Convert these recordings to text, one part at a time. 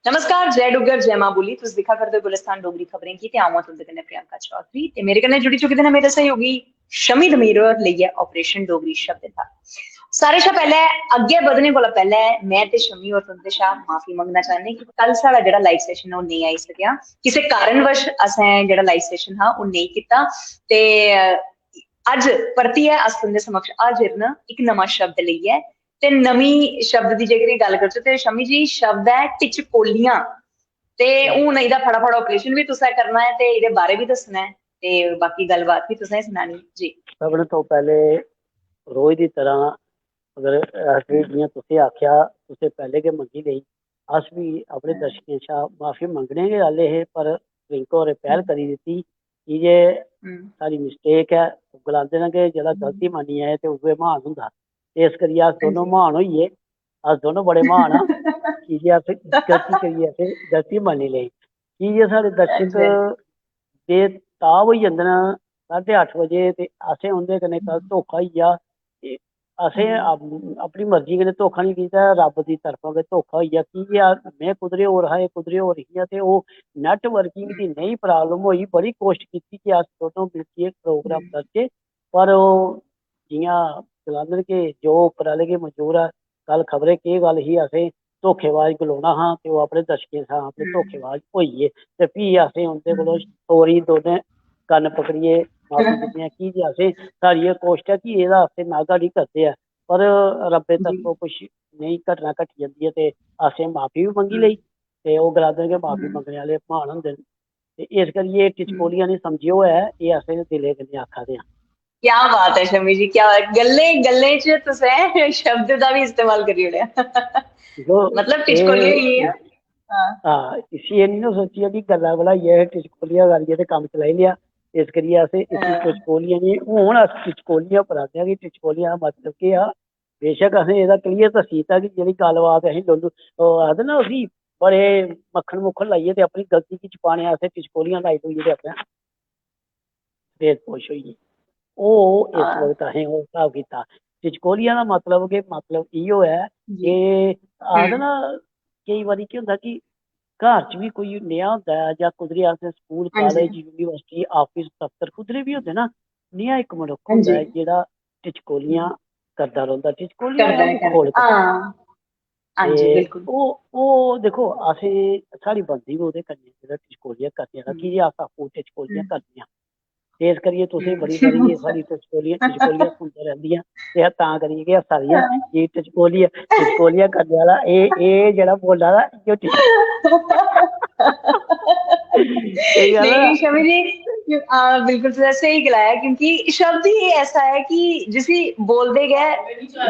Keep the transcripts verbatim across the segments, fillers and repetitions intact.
नमस्कार, जय डुग्गर, जय मां बोली। तुस दिक्खा करदे ओ गुलिस्तान डोगरी खबरें गी ते अ'ऊं आं तुं'दे कन्नै प्रियंका चौधरी ते मेरे कन्नै जुड़ी चुके दे न मेरे सहयोगी शमी दमीर होर लेइयै ऑपरेशन डोगरी शब्द दा। सारे शा पैह्लें, अग्गें बधने कोला पैह्लें में ते शमी होर तुं'दे शा माफी मंगना चाह्न्ने कि कल साढ़ा जेह्ड़ा लाइव सैशन ओह् नेईं आई सकेआ, किसे कारणवश असें जेह्ड़ा लाइव सैशन हा ओह् नेईं कीता। ते अज्ज परतियै अस तुं'दे समक्ष हाजिर न इक नमां शब्द लेइयै। ते नमीं शब्द दी जेकर गल्ल करचै ते शमी जी, शब्द ऐ टिचकोलियां। ते हून एह्दा फटाफट ऑपरेशन बी तुसें करना ऐ ते एह्दे बारे बी दस्सना ऐ ते बाकी गल्लबात बी तुसें सनानी जी। सभनें तो पैह्ले रोज दी तरह अगर अस बी जि'यां तुसें आखेआ, तुसें पैह्ले गै मंगी लेई, अस बी अपने दर्शकें शा माफी मंगने गै आह्ले हे, पर प्रियंका होरें पैह्ल करी दित्ती की जे साढ़ी मिस्टेक ऐ। ओह् गलांदे न कि जेह्ड़ा गलती मन्नी जाए ते उ'ऐ म्हान होंदा। ते इस करियै अस दोनों म्हान होई गे, अस दोनों बड़े म्हान आं की जे अस गलती करियै असें गलती मन्नी लेई। की जे साढ़े दर्शक बेताब होई जंदे न साढ़े अट्ठ बजे ते असें उं'दे कन्नै कल धोखा होई गेआ। ते असें अप- अपनी मर्जी कन्नै धोखा निं कीता, रब्ब दी तरफा गै धोखा होई गेआ। की जे अस- में कुदरे होर हा, एह् कुदरे होर हियां ते ओह् नैटवर्किंग दी नेही प्राब्लम होई, बड़ी कोशश कीती कि अस दोनों मिलियै प्रोग्राम करचै, पर ओह् जि'यां गलांदे न कि जो उप्पर आह्ले गी मंजूर ऐ, कल खबरै केह् गल्ल ही, असें धोखेबाज गलोना हा ते ओह् अपने दर्शकें शा अपने धोखेबाज होई गे। ते फ्ही असें उं'दे कोला सौरी दोनें कन्न पकड़ियै माफी दित्तियां की जे असें, साढ़ी एह् कोशट ऐ कि एह्दा असें नागा निं करदे ऐ, पर रब्बै तरफों कुछ नेही घटना घटी जंदी ऐ ते असें माफी बी मंगी लेई। ते ओह् गलांदे न कि माफी मंगने आह्ले म्हान होंदे न। ते इस करियै एह् टिचकोलियां निं समझेओ ऐ, एह् असें दिलै कन्नै आखा दे आं। क्या बात ऐ शमी जी, क्या बात। गल्लें गल्लें च तुसें शब्द दा बी इस्तेमाल करी ओड़ेआ। दिक्खो, मतलब टिचकोलियां एह्- ही ऐ। हां। हां, इसी एह् निं ना सोचियै कि गल्लां बनाइयै टिचकोलियां करियै ते कम्म चलाई लेआ। इस करियै असें इसी टिचकोलियां निं, हून अस टिचकोलियां पर आने आं कि टिचकोलियां दा मतलब केह् हा। बेशक असें एह्दा क्लियर दस्सी दित्ता कि जेह्ड़ी गल्लबात असें लोलू, ओह् आखदे ना उसी, बड़े मक्खन मुक्खन लाइयै ते अपनी गलती गी छुपाने आस्तै टिचकोलियां लाई लुइयै ते अपने वेद पोश होई गे। ओह् इस हां। वक्त असें ओह् स्हाब कीता। टिचकोलियां दा मतलब के मतलब इयो ऐ जी। कि आखदे हम्म। ना, केई बारी केह् होंदा कि घर च बी कोई नेहा होंदा ऐ जां कुदरे अस स्कूल, हां जी। कालेज, यूनिवर्सिटी, आफिस, दफ्तर कुदरे बी होंदे ना, नेहा इक मनुक्ख हां होंदा जी। ऐ जेह्ड़ा टिचकोलियां करदा रौंह्दा। टिचकोलियां करदा होंदा ऐ, करदा। मखौल करना। हां। हां जी, ते बिल्कुल। ओह्, ओह् दिक्खो, असें, साढ़ी बनदी बी ओह्दे कन्नै जेह्ड़ा टिचकोलियां करने आह्ला, हम्म। की जे अस आपूं टिचकोलियां हम्म। करने आं। ते इस करियै तुसें हम्म। बड़ी बारी एह् साढ़ी टिचकोलियां, टिचकोलियां सुनदे रैंह्दियां ते तां करियै गै हस्सा दियां हां। कि टिचकोलियां, टिचकोलियां करने आह्ला एह्, एह् जेह्ड़ा बोल्ला दा, इ'यो टिच- स्हेई गल्ल ऐ। नेईं, शमी जी, हां, बिल्कुल तुसें स्हेई गलाया, क्योंकि शब्द ही ऐसा ऐ कि जिसी बोलदे गै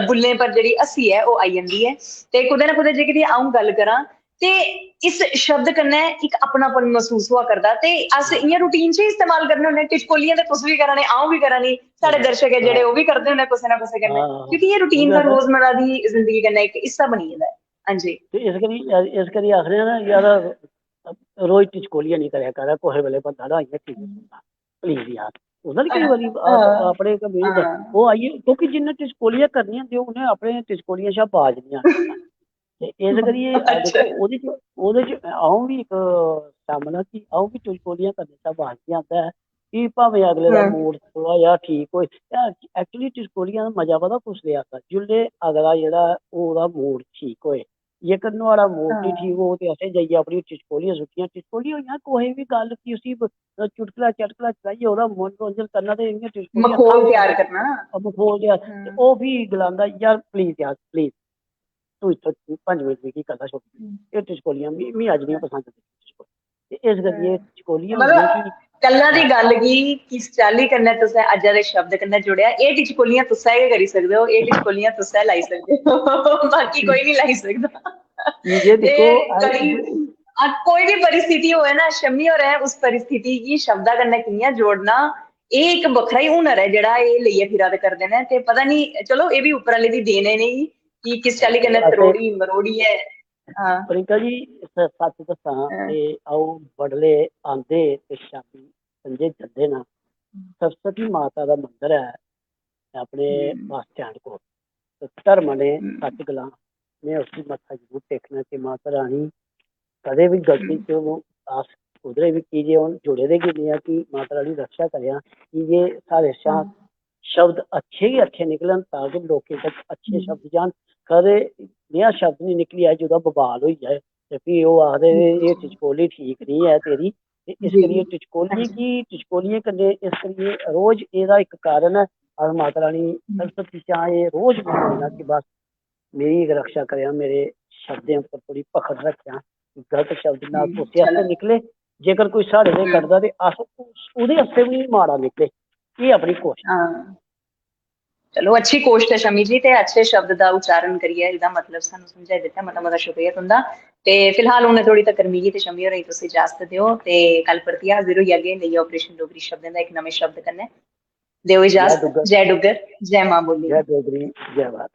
बुल्लें पर जेह्ड़ी हस्सी ऐ, ओह् आई जंदी ऐ। ते कुतै ना कुतै जेकर अ'ऊं गल्ल करां, ते इस शब्द कन्नै इक अपनापन मसूस होआ करदा। ते अस इ'यां रूटीन च इस्तेमाल करने होन्ने, टिचकोलियां ते तुस बी करा ने, अ'ऊं बी करा नी, साढ़े दर्शक ऐ जेह्ड़े, ओह् बी करदे होन्ने कुसै ना कुसै कन्नै, हां, क्योंकि एह् रूटीन दा, उ'ऐ ना। रोजमर्रा दी जिंदगी कन्नै इक हिस्सा बनी गेदा ऐ। हां जी। ते इस करी, इस करी आखने आं ना यार, रोज टिचकोलियां निं करेआ कर, कुसै बेल्लै बंदा ना इ'यां ठीक होई जंदा। प्लीज यार, होंदा नी केईं बारी, आ-, हां। अपने गै बेही जंदा। हां। ओह् आइयै, क्योंकि जिन्ना टिचकोलियां करनियां होंदियां, उ'नें अपने टिचकोलियें शा बाज निं आंदा। ते इस करियै, आ, अच्छा। दिक्खो, ओह्दे च, ओह्दे च अ'ऊं बी इक शामिल आं कि अ'ऊं बी टिचकोलियां करने शा बाज निं आंदा ऐ। कि भामें अगले दा हां। मूड थोह्ड़ा जेहा ठीक होए, यार, actually टिचकोलियां दा मजा पता कुसलै आंदा? जिसलै अगला जेह्ड़ा ओह्दा मूड ठीक होए। जेकर नुहाड़ा मूड निं हां। ठीक होग ते असें जाइयै अपनी टिचकोलियां सुट्टियां, टिचकोलियां होइयां, कुसै बी गल्ल गी उसी ब-, चुटकला चटकला चलाइयै ओह्दा मनोरंजन करना ते इ'यां टिचकोलियां मखौल खत्म त्यार करना। करना। मखौल त्यार। ते हां। ओह् फ्ही गलांदा, "यार, प्लीज यार, प्लीज, तूं इत्थै पंज मिंट मिगी कल्ला छोड़ी दे। एह् टिचकोलियां मी, मी अज्ज निं पसंद।" ते इस करियै टिचकोलियां मतलब, होंदियां कि कल्ला दी गल्ल गी किस चाल्ली कन्नै तुसें अज्जै दे शब्द कन्नै जोड़ेआ, एह् टिचकोलियां तुस्सै गै करी सकदे ओ, एह् टिचकोलियां तुस्सै लाई सकदे ओ, बाकी कोई निं लाई सकदा। की जे ते दिक्खो, अस करी, आ, कोई बी परिस्थिति होऐ ना, शम्मी होरें उस परिस्थिति गी शब्दा कन्नै कि'यां जोड़ना, एह् इक बक्खरा ही हुनर ऐ जेह्ड़ा एह् लेइयै फिरा दे करदे न। ते पता निं, चलो, एह् बी उप्पर आह्ले दी देन ऐ इ'नेंगी कि किस चाल्ली कन्नै असें त्रोड़ी मरोड़ियै, हां। प्रियंका जी, स-, सच्च दस्सां हां। ते अ'ऊं बडलै आंदे ते शामी संझे जंदे न। सरस्वती माता दा मंदर ऐ अपने हम्म। बस स्टैंड कोल। ते धर्म ने हम्म। सच्च गलां, में उसी मत्था जरूर टेकना कि माता रानी, कदें बी गलती च अस कुदरे बी, की जे हून जुड़े दे गै इ'यां कि माता रानी रक्षा करेआ, की जे साढ़े शा शब्द अच्छे गै अच्छे निकलन, तां जे लोकें तक अच्छे शब्द जान। कदें नेहा शब्द निं निकली आए जेह्दा बबाल होई जाए। ते फ्ही ओह् आखदे, "एह् टिचकोली ठीक निं ऐ तेरी।" ते इस करियै टिचकोली गी, टिचकोलियें कन्नै इस करियै रोज एह्दा इक कारण ऐ, अस माता रानी सरस्वती चा एह् रोज मंगना कि बस मेरी इक रक्षा करेआं, मेरे शब्दें उप्पर थोड़ी पकड़ रक्खेआं, गलत शब्द ना कुसै आस्तै निकले, जेकर कोई साढ़े लेई कढदा ते अस उस, ओह्दे आस्तै बी माड़ा निकले। एह् अपनी कोशश। चलो, अच्छी कोशट ऐ शमी जी, ते अच्छे शब्द दा उच्चारण करियै एह्दा मतलब सानू समझाई दित्ता। मता मता शुक्रिया तुंदा। ते फिलहाल हून थोड़ी तकर मिगी ते शमी होरें गी तुस इजाजत देओ, ते कल परतियै हाजिर होई जागे लेइयै ऑपरेशन डोगरी शब्दें दा इक नमें शब्द कन्नै। देओ इजाजत। जय डुग्गर, जय मां बोली। जय डोगरी, जय भारत।